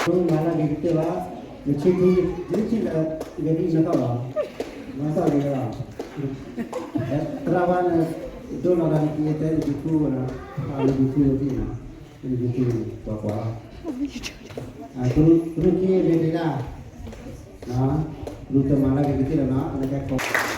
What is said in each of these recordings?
ဘၣ် မၤလၢဂ့ၤကတၢၢ်ဘၣ်, နဆ့ထူ, ယဆ့လၢ, ယဒ်နသီၣ်လီၤ, နသီၣ်လံလီၤ, သရၣ်ဝါန့ၣ်, ဒိလီၤဂၤနက့ၤတဲနက့ၤထူဝဲနီၤ, အနက့ၤထူဝဲသ့ၣ်နီၤ, နက့ၤထူဝဲကွၢ်ကွၢ်လီၤ, ကရူၢ်က့ၤန့ၣ်ဒၣ်, ကရူၢ်တမၤလၢဂ့ၤကတၢၢ်လီၤနီၤ, နကဲခိး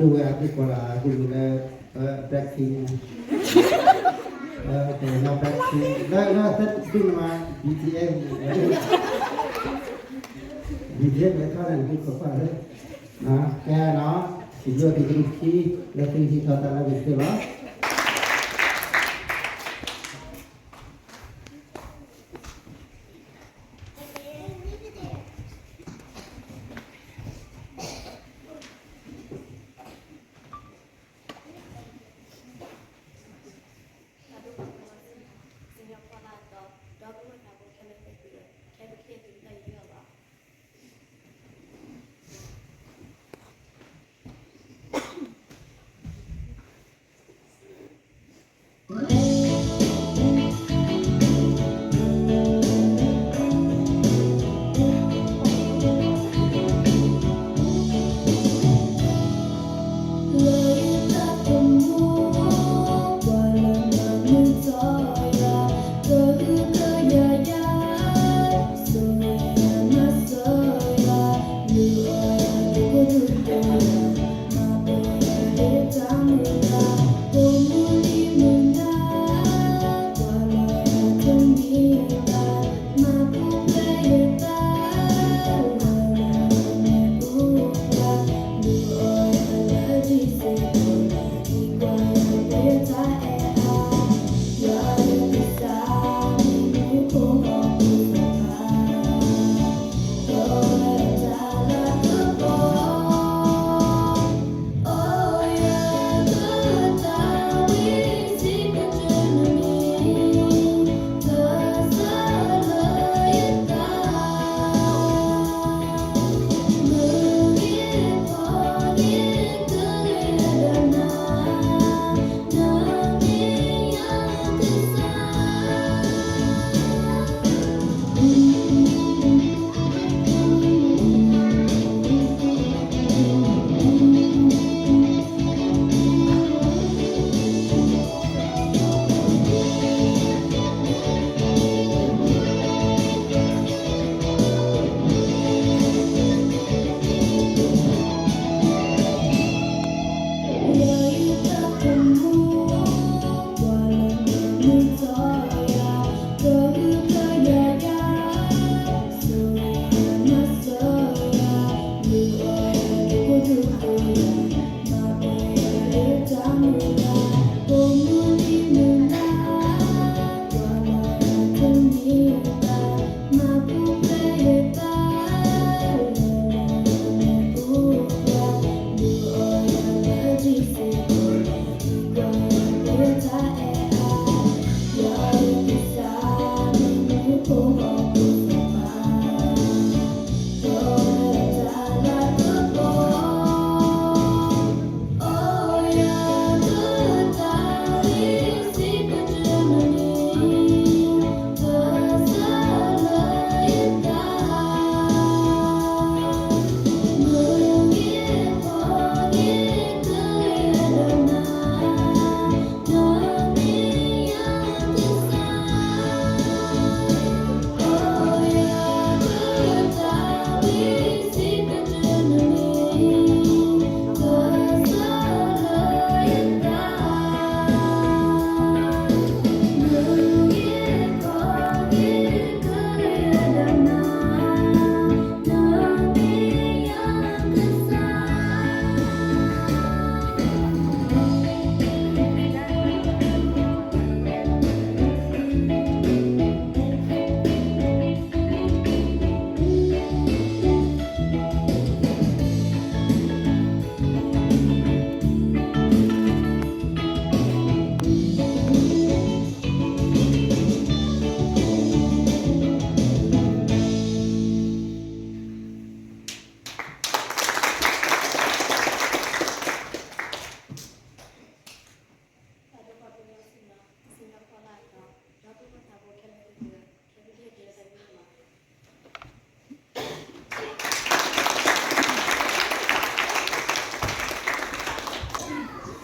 ဒိၣ်ဝဲအသ့ၣ်ကိးလၢအကလုၢ်လၢ Blackpink န့ၣ်, ကညီ Blackpink လၢ လၢသ့ၣ်ဒိၣ်န့ၣ်မး BTS, BTS ဝဲထီၣ်န့ၣ် နက့ၤခိးကွၢ်လၢ ကဲနီၤ, စံးဘျုးသုကလုၢ်ခံ လၢသုဟံးထီၣ်တၢ်လၢအဂ့ၤတဖၣ်လီၤ.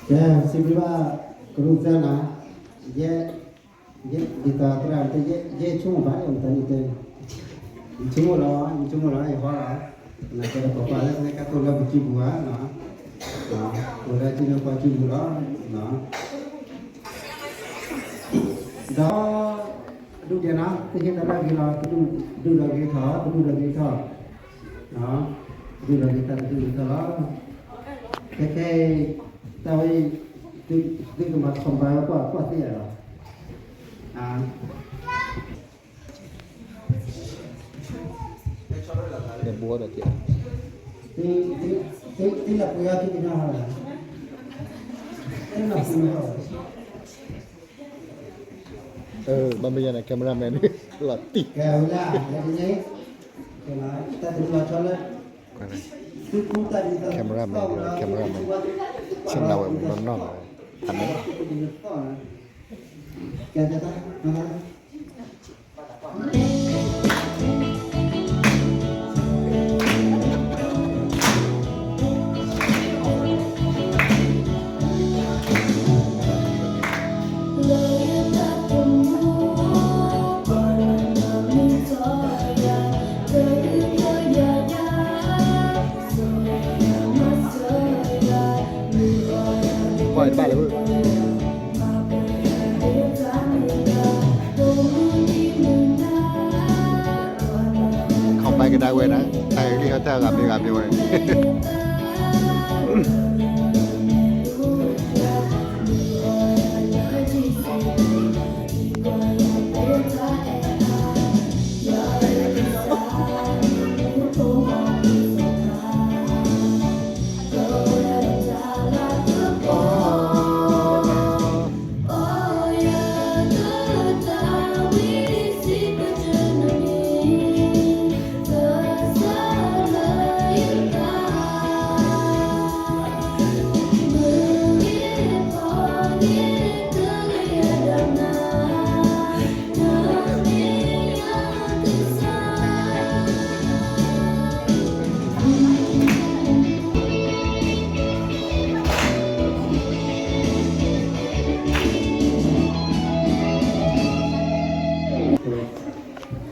ကဲ စံးဘျုးဘၣ် ကရူၢ်သၢနၤ, ယဲ ယဲ ဒ်သိးသရၣ်တဲ ယဲ ယဲဆိကမိၣ်ဘၣ် ယတၢ်န့ၣ်တဲ, ယဆိကမိၣ်လီၤ ယဆိကမိၣ်လီၤ ယဟီလီၤ, နကဲဒီးပပှၤလၢကလဲၤကတိၤလၢပစုပူၤဧါနီၤ, အိၣ်လၢစုန့ၣ်ပှၤစုပူၤလီၤ. ဒီး ဒုၣ်ဒဲးနီၤ တဟ့ၣ်သရၣ်ဂ့ၤလီၤ တဒုၣ်ဒီးဂ့ၤထီၣ် တဒုၣ်ဒီးဂ့ၤထီၣ် တဒုၣ်ဒီးဂ့ၤထီၣ် တဒုၣ်ဂ့ၤထီၣ်လီၤ. ခဲခဲအံၤ တၢ်ဝဲ သုကမၤ combine ဝဲကွၢ်ကွၢ်သ့ၣ်ယၤလီၤ. ဘိဒီးက့ၤ ဘၣ်မ့ၢ်ယၤန့ၣ် cameraman န့ၣ် လီၤတံၢ် cameraman န့ၣ် cameraman ဆ့ၣ်နီၤဝဲမူနီၢ်နီၢ်လီၤ အမ့ၢ် ကွၢ်တဘၣ်လၢ ခီပာ်ကဒါဝဲဒၣ် တၢ်ဂ့ၢ်ဟီၣ်တၢ်ဂၤမ့ၢ်ဂၤမ့ၢ်ဝဲ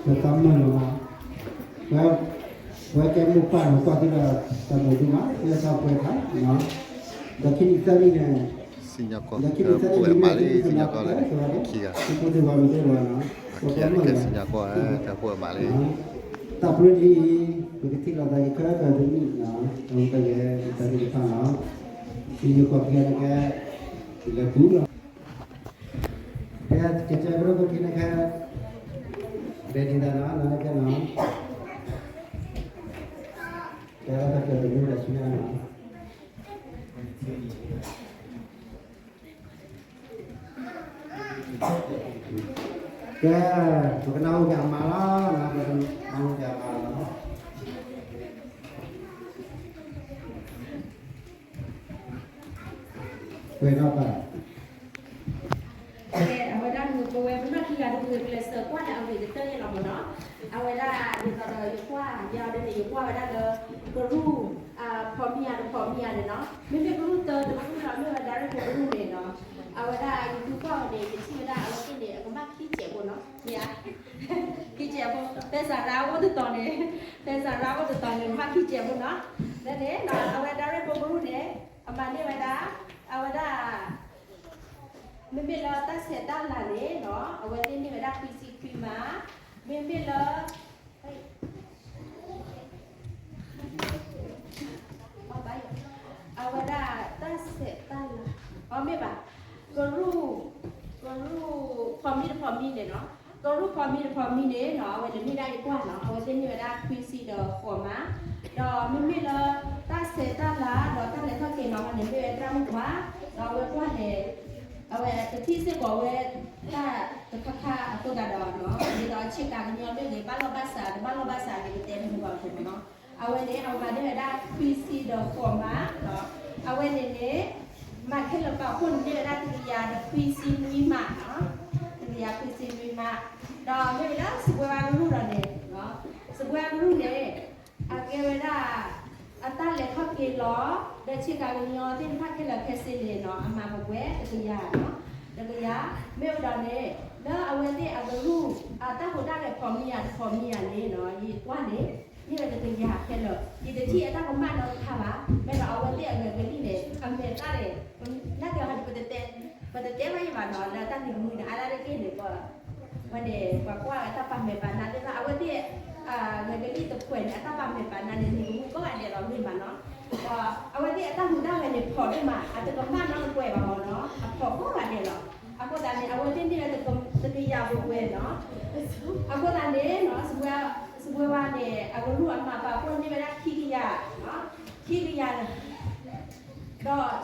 ပသးမုာ်လီၤ, ပဝဲကဲမိၢ်ပၢ်န့ၣ် ကွၢ်သ့ဒီး တၢ်မုာ်ဒိၣ်မး လၢတၢ်ပှဲၤခါ, ဒီးခံနံၣ်သၢနံၣ်န့ၣ် စံၣ်ညီၣ်ကွီၢ် ဒီးခံနံၣ်သၢနံၣ် ပဝဲမးလံ စံၣ်ညီၣ်ကွီၢ်လၢ ခံဂၤ, ပဖိသ့ၣ်ဝဲမ့ၢ်သ့ၣ်ဝဲနီၤ, ပသးမုာ်လီၤ, စံၣ်ညီၣ်ကွီၢ် ပဝဲမးလံ, တၢ်ပှဲၤဒ်အံၤ ပကထံၣ်လိာ်သးယခဲကၢၤတနံၣ်နီၤ, အဝဲတၢ်ယဲ တၢ်သ့ၣ်တဖၣ်နီၤ, စံၣ်ညီၣ်ကွီၢ်ခဲန့ၣ်ကဲ လဲၤပူၤလီၤ ကဲ ကဲကဲ ပရၢဖိခံနခဲ ready သးနီၤ နီၤနကဲနီၤ ကဲ တၢ်ကၢၤတနံၣ်ဒီးဆူညါနီၤ ကဲ ပကနၢ်ဟူက့ၤအမါလီၤနီၤ ပကနၢ်ဟူက့ၤအမါလီၤနီၤ ပှဲၤထီၣ်ဘၣ် ကဲ အဝဲဒၣ်န့ၣ် ပဝဲပနီၢ်ခံဂၤဒ်ပဂ့ၤကျဲးစၢးကွၢ်န့ၣ် အဂ့ၢ်ကတၢၢ်န့ၣ်လီၤမ့ၢ်နီၤ, အဝဲဒၣ်ဒ်သိးဒီးယကွၢ် ယၤဒ်န့ၣ် ယကွၢ်ဝဲဒၣ်လၢ ကရူၢ် ဖီမံယၤတဖီမံယၤန့ၣ်နီၤ, မ့မ့ၢ်ကရူၢ်တၢတဖုလီၤ မ့ၢ်ဝဲဒၣ်ရ့ၣ်ဖိကရူၢ်န့ၣ်နီၤ, အဝဲဒၣ်ယဒုးကွၢ်ဝဲန့ၣ် ယထံၣ်ဝဲဒၣ်အဝဲသ့ၣ်န့ၣ် အကဘၣ်ခံကဲးဖိနီၤ, မ့ၢ်ဧါ ခံကဲးဖိ ဖဲစၤရါအိၣ်တတီၤန့ၣ် ဖဲစၤရါအိၣ်တတီၤန့ၣ် ကဘၣ်ခံကဲးဖိနီၤ, လၢန့ၣ် အဝဲဒၣ်ရ့ၣ်ဖိကရူၢ်န့ၣ် အမၤန့ၢ်ဝဲဒၣ် အဝဲဒၣ် မ့မ့ၢ်လၢတၢ်ဆဲးတၢ်လၤန့ၣ်နီၤ အဝဲသ့ၣ်န့ၢ်ဝဲဒၣ်ခွံဆံခွံမး, မ့မ့ၢ်လၢ အဝဲဒၣ်တၢ်ဆဲးတၢ်လၤ, အမ့ၢ်ဘၣ်, ကရူၢ်, ကရူၢ်ဖီမံတဖီမံန့ၣ်နီၤ, ကရူၢ်ဖီမံတဖီမံန့ၣ်နီၤ အဝဲန့ၣ်မ့ၢ်ဒၣ်ယကွၢ်နီၤ အဝဲသ့ၣ်န့ၢ်ဝဲဒၣ်ခွံဆံဒီးဃိးမး, ဒီးမ့မ့ၢ်လၢ တၢ်ဆဲးတၢ်လၤ ဒီးတၢ်လဲၤထီၣ်က့ၤနီၤ အဝဲန့ၣ်မ့ၢ်ဝဲသရၣ်မုၣ်ခွါ, ဒီးအဝဲကွၢ်န့ၣ် အဝဲကထံၣ်စ့ၢ်ကီးဝဲ တၢ်တခါခါအဃိသတးဒီးနီၤ ဒ်သိးဆ့ကၤကညီမ့ၢ်ဂ့ၤ ဘၣ်လီၢ်ဘၣ်စး တဘၣ်လီၢ်ဘၣ်စးန့ၣ် ပတဲတမုာ်ဘၣ်အဃိမ့ၢ်နီၤ, အဝဲန့ၣ် အဝဲမၤန့ၢ်ဝဲဒၣ်ခွံဆံဒီးဃိးမး, အဝဲန့ၣ်န့ၣ် မၤခဲလၢာ်ပာ်ဖှိၣ်န့ၣ်မ့ၢ်ဝဲဒၣ်တကယၤဒီးခွံဆံနွံမး, တကယၤခွံဆံနွံမး, ဒီးမ့ၢ်ဝဲဒၣ်စပွဲဝါကရူၢ်ဒီးန့ၣ် စပွဲဝါကရူၢ်န့ၣ် အကဲဝဲဒၣ် အတၢ်လဲၤထီၣ်က့ၤလီၤ ဒီးဆ့ကၤကညီသ့ၣ်တဖၣ်ခဲလၢာ်ခဲဆ့န့ၣ်နီၤ အမၤပှဲၤပှဲၤတကယၤနီၤ, တကယၤ, မ့ၢ်ဝဲဒီးန့ၣ် လၢအဝဲသ့ၣ်အကရူၢ် အတၢ်ဟူးတၢ်ဂဲၤဖီမံယၤတဖီမံယၤန့ၣ်နီၤ ယကွၢ်န့ၣ် န့ၢ်ဝဲတကယၤခဲလၢာ်, ယတထံၣ်အတၢ်ကမၣ်နီတခါဘၣ်. မ့ၢ်ဒီးအဝဲသ့ၣ်အဂဲၤကလံၣ်န့ၣ် အမဲာ်သၣ်န့ၣ် နာ်က့ဟီဒ် ပတတဲဘၣ်ယဘၣ်နီၤ လၢတၢ်နံၤကမှံန့ၣ် အါဒၣ်တက့ၢ်န့ၣ် ပဝဲန့ၣ် ပှၤကွၢ်အတၢ်ပာ်မဲာ်ပာ်နါသ့ၣ်တဖၣ် အဝဲသ့ၣ် ဂဲၤကလံၣ်တဖုန့ၣ် အတၢ်ပာ်မဲာ်ပာ်နါန့ၣ် နံၤကမှံကိးဂၤဒဲးလီၤမ့ၢ်ဘၣ်နီၤ. ဒီးအဝဲသ့ၣ်အတၢ်ဟူးတၢ်ဂဲၤန့ၣ် ဖီၣ်ဒိၣ်မး အတကမၣ်နီတကွဲးဘၣ်မ့ၢ်နီၤ အဖီၣ်ကိးဂၤဒဲးလီၤ. အဃိသတးန့ၣ် အဝဲသ့ၣ်န့ၢ်ဝဲတကယၤပှဲၤပှဲၤနီၤ. အဃိသတးန့ၣ်နီၤ စပွဲဝါန့ၣ် အကရူၢ်အမၤပာ်ဖှိၣ်န့ၢ်ဝဲဒၣ်ခံကယၤ, ခံကယၤ ဒီး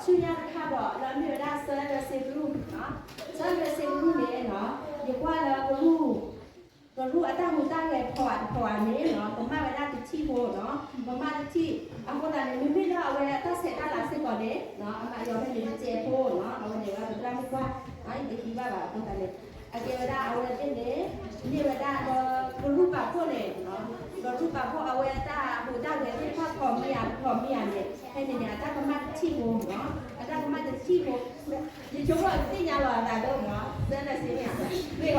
ဆူညါတခါဒီး လၢအမ့ၢ်ဝဲဒၣ် ဆၢလၢစ့ကရူၢ်, ဆၢလၢစ့ကရူၢ်န့ၣ်နီၤ ယကွၢ်လၢကရူၢ် ကရူၢ်အတၢ်ဟူးတၢ်ဂဲၤဖီၣ်တဖီၣ်န့ၣ်နီၤ ကမၣ်ဝဲဒၣ်တထံၣ်ဖိနီၤ, ကမၣ်တထံၣ်. အဃိသတးန့ၣ် မ့မ့ၢ်လၢအဝဲအတၢ်ဆဲးတၢ်လၤစ့ၢ်ကီးန့ၣ် အမၤယီၤဖဲန့ၣ်တစဲးဖိနီၤ အဝဲန့ၣ်ဝဲပတၢ်မုၢ်ကွၢ် ယတဟံးဘၣ်ဘၣ်အဃိသတးန့ၣ် အကဲဝဲဒၣ်အဝဲသ့ၣ်န့ၣ် န့ၢ်ဝဲဒၣ်လၢကရူၢ်ပာ်ဖှိၣ်န့ၣ် ကရူၢ်ပာ်ဖှိၣ်အဝဲအတၢ်ဟူးတၢ်ဂဲၤသ့ၣ်တဖၣ်ဖီၣ်မံယၤ ဖီၣ်မံယၤန့ၣ် ဖဲန့ၣ်န့ၣ် အတၢ်ကမၣ်တထံၣ်ဖိနီၤ, အတၢ်ကမၣ်တထံၣ်ဖိ ယဆိကမိၣ်သ့ၣ်ညါလီၤအသးဒိၣ်မး သၢနၢ်စ့မ့ၢ်ဧ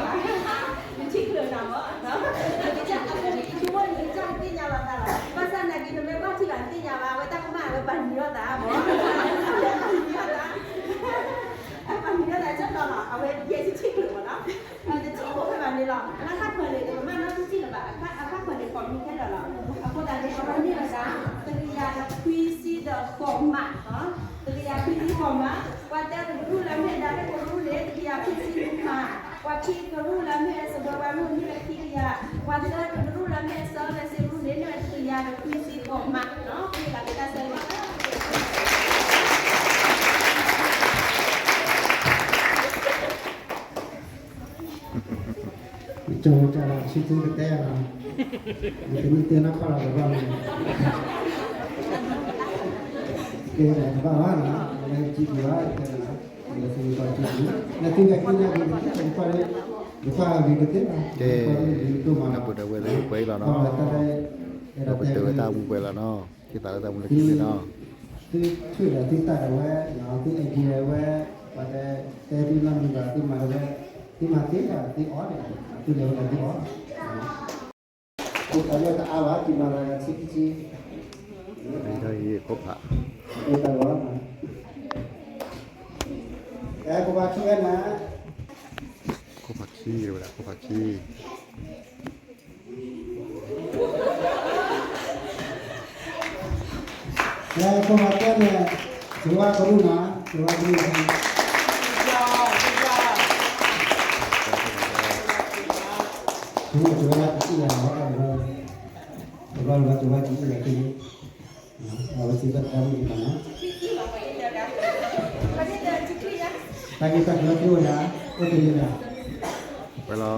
ါ, မ့ၢ်ဘၣ်, နထံၣ်ကျၢၤနၤမး, ယဆိကမိၣ်နကစၢ်သ့ၣ်ညါလီၤသးလီၤ, ဘၣ်ဆၣ်နာ်က့ နမ့ၢ်ဘၣ်ထံၣ်ဘၣ်သ့ၣ်ညါဘၣ် အဝဲတၢ်ကမၣ်အဝဲပာ်နံၤထီၣ်သးမး, ပာ်နံၤထီၣ်သး, ပာ်နံၤထီၣ်သးကၢ်တီၤလီၤ အဝဲယဲၢ်ထံၣ်ကျၢၤမးနီၤ တထံၣ်ဖိဖဲဘၣ်န့ၣ်လီၤ, အတၢ်ခၢၣ်န့ၣ် တကမၣ်နီတထံၣ်လၢၤဘၣ်, အတၢ်ခၢၣ်န့ၣ်ပိာ်မံခဲလၢာ်လီၤ. အဃိသတးန့ၣ် အဝဲန့ၢ်ဝဲဒၣ် တကယၤခွံဆံဒီးဃိးမး, တကယၤခွံဆံဃိးမး, ပှၤတၢတကရူၢ်လၢမ့ၢ်ဒါဖဲကရူၢ်န့ၣ် တကယၤခွံဆံနွံမး, ပှၤခံကရူၢ်လၢမ့ၢ်စပွဲဝါမုၢ်န့ၢ်ဝဲခံကယၤ, ပှၤသၢကရူၢ်လၢမ့ၢ်ဆၢလၢစ့ကရူၢ်န့ၣ် န့ၢ်ဝဲတကယၤဒီးခွံဆံဃိးမးနီၤ, မ့ၢ်လၢကတၢၢ်ဆၢန့ၣ် ကၠိကၠိလီၤ ဆံသူကတဲလီၤ, ယကနံၣ်တဲနီၢ်ခီၣ်လီၤတဘၣ်မး, ကဲတဘၣ်ဘၣ်နီၤ, လၢကံကံဘၣ်တဲနီၤ, လၢသုကီၢ်ကံကံ, လၢသုကံကံန့ၣ် ယကွၢ်ဂ့ၤကသ့လီၤ, ကဲ, နၢ်ပၢၢ်ဒီးဝဲလၢပှဲၤလီၤနီၤ, ဒီးပတဲဝဲတၢ်မူပှဲၤလီၤနီၤ, က့ၤသးလၢတၢ်မူလၢခံန့ၣ်နီၤ သုထုးဒီးသုသၣ်ဒီးဝဲ, သုအဲၣ်က့ၤဝဲ, ပှၤတဲ, တဲသုနီတမံၤဘၣ် သုမၤဒီးဝဲ, သုမၤသ့ဒီးသုအီၣ်ဒီး, သုလဲၤဝဲဒီးသုအီၣ်, သုတၢ်လၢတအါဘၣ် ကံမၤလၢဆံခံဆံ, ခိၣ်ဖး, အဲ ခိၣ်ဖးခံဝဲနၤ, ခိၣ်ဖးခံဝဲဒၣ် ခိၣ်ဖးခံ လၢခိၣ်ဖးသၢန့ၣ်, စဝါကရူၢ်နၤ, စဝါကရူၢ်, စဝါကရူၢ်တအံၣ်ယၤလီၤ, တဘျီလၢ်လၢ်စဝါကရူၢ်အံၣ်ယၤက့ၤ, အဝဲသ့ၣ်တၢ်မုၢ်ကမၤနၤ, တၢ်ဂ့ၢ်တၢ်ကျိၤကအိၣ်ဒၣ်, အိၣ်တ့ၢ်ဒၣ်, ဝဲလီၤ.